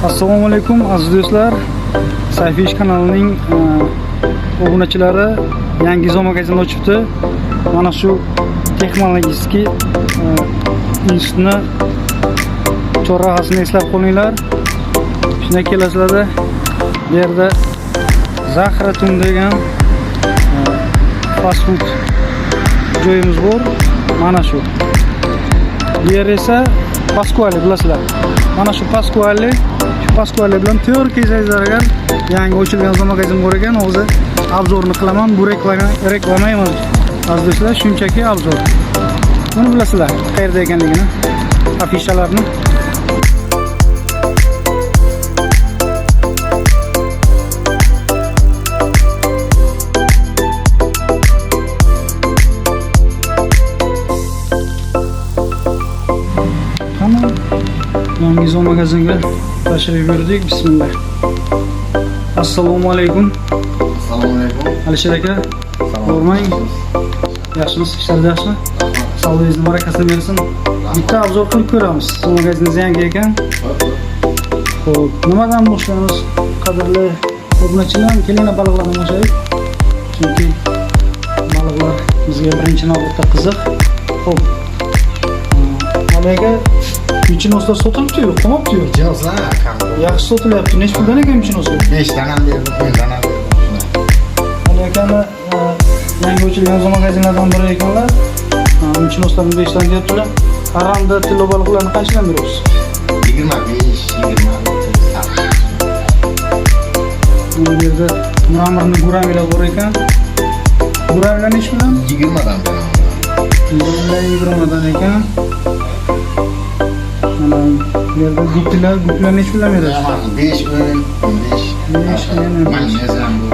Assalomu alaykum aziz do'stlar. Sayfish kanalining obunachilari yangi zoomagazin ochibdi. Mana shu texnologik institutni chorrahasini eslab qolinglar. Shunda kelasizlarda bu yerda Zahratun degan fast food joyimiz bor. Mana shu. Bu yer esa Pasquale bilasizlar. Mana shu Pasquale, shu Pasquale bilan to'g'ri kelsangizlar agar yangi ochilgan magazin bor ekan, hozir обзор ni qilaman. Bu reklama emas. Aziz do'stlar, shunchaki обзор. Buni bilasizlar qayerda ekanligini, afishalarni. Qani yangi magazinga tashrif buyurdik. Bismillah. Assalomu alaykum. Assalomu alaykum. Alisher aka, Ko'rmang. Yaxshimisiz? Ishlar yaxshimi? Sog'lig'ingizni barakasini bersin. Bitta обзор qilib ko'ramiz. Magazingiz yangi ekan. Xo'p, nimadan boshlaymiz? Qadrli obunachilar, kelinglar baliqlardan boshlaylik. Chunki baliqlar bizga birinchi navbatda qiziq. Xo'p. Ali aka, michinoslar sotilibdi-yu, qolmabdi-yu. Jinoslar kam. Yaxshi sotilyapti. Nechi puldan ekan michinoslar? 5 dan ham berdim, 10 dan ham berdim. Ali akani yangi ochilgan magazinlardan biri ekanlar. Michinoslarni 5 dan deyaptilar. Aranda tilla baliqlarni qanchadan berasiz? 25, 20, Mana bu yerda mramorni guramilar bor ekan. Guramilar nechi puldan? 20 dan beraman. Guramilar 20 dan ekan. Mana bu yerda gupilar, gupilar nechi puldan berasiz? 5, 10, 15. 5, 10, 15. Magnez ham bu.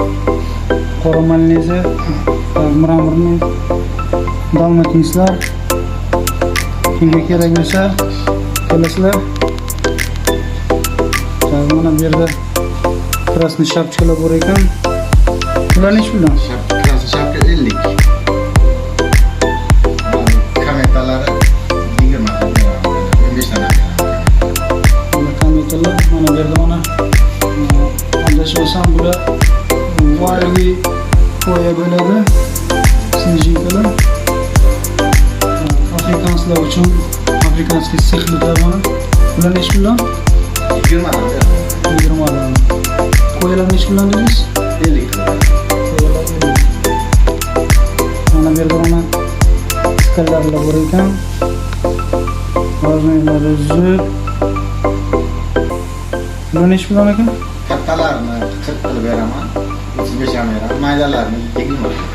Qora malnezi, mramorni dalmatinslar. Kimga kerak bo'lsa kelasizlar. Mana bu yerda красный шапочка lar bor ekan. Bular nechi puldan? Шапка, красный шапка 50. Kometalari 20 dan beraman. 15 dan ham beraman. Mana kometalar, mana bu yerda mana adashmasam bular valvi qo'ya bo'ladi. Снежинка lar. Afrikanslar uchun африканский sixlidlar mana. Bular nechi puldan? 20 dan beraman. 20 dan. Qo'yalar nechi puldan dedingiz? 50 qilib. Qo'yalar 50. Mana bu yerda mana skallarlar bor ekan. Размер lari zo'r. Bular nechi puldan ekan? Kattalarini 40 qilib beraman. 35 ham beraman. Maydalarini 20 qilib beraman.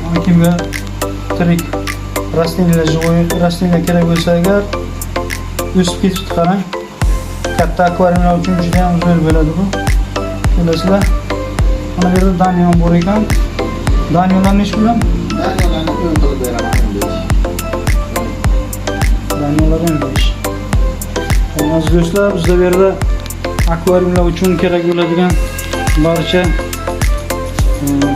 Mana kimga tirik растения lar, живой растения kerak bo'lsa agar o'sib ketibdi qarang. Katta akvariumlar uchun juda ham zo'r bo'ladi bu. Kelasizlar. Mana bu yerda danyo bor ekan. Danyolar nechi puldan? Danyolarni 10 qilib beraman, 15. Danyolar 15. Aziz do'stlar, bizda bu yerda akvariumlar uchun kerak bo'ladigan barcha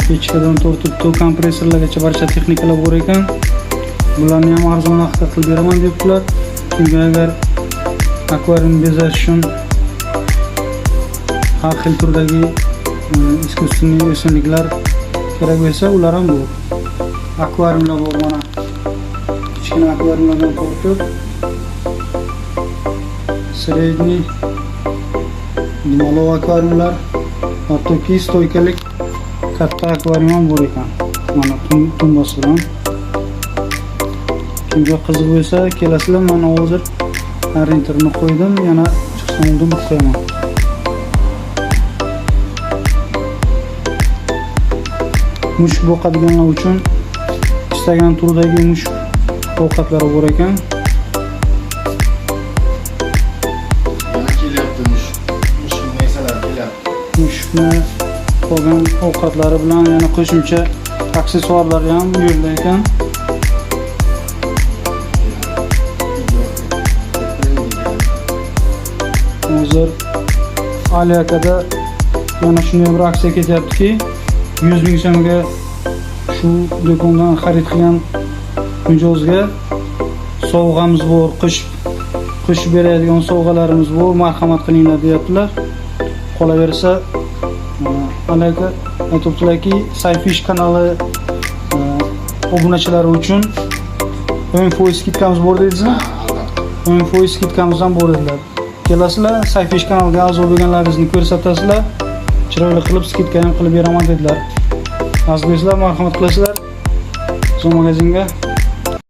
pechkadan tortib to kompressorlargacha barcha texnikalar bor ekan. Bularni ham arzon narxda qilib beraman debdilar. Kimga agar akvarium bezash uchun har xil turdagi искусственный o'simliklar kerak bo'lsa, ular ham bor. Akvariumlar bor mana. Kichkina akvariumlardan tortib средний, dumaloq akvariumlar, hattoki стойка lik katta akvarium ham bor ekan. Mana tumbasi bilan. Kimga qiziq bo'lsa kelasizlar. Mana hozir orientirni qo'ydim, yana chiqsam oldin qo'yaman. Mushuk boqadiganlar uchun istagan turdagi mushuk ovqatlari bor ekan. Yana kelyapti mushuk. Mushuk narsalar kelyapti. Mushukni qolgan ovqatlari bilan yana qo'shimcha aksessuarlari ham bu yerda ekan. Hozir Ali akada yana shunday bir aksiya ketyaptiki, 100 ming so'mga shu do'kondan xarid qilgan mijozga Sovg'amiz bor, qo'shib beradigan sovg'alarimiz bor, marhamat qilinglar deyaptilar. Qolaversa, haligi aytibdilarki, Sayfish kanali obunachilari uchun 10% скидка miz bor dedingizmi? Ha, albatta. 10% скидка miz ham bor dedilar. Kelasizlar, Sayfish kanaliga a'zo bo'lganlaringizni ko'rsatasizlar. Chiroyli qilib скидка ham qilib beraman dedilar. Aziz do'stlar, marhamat qilasizlar. Zoomagazinga.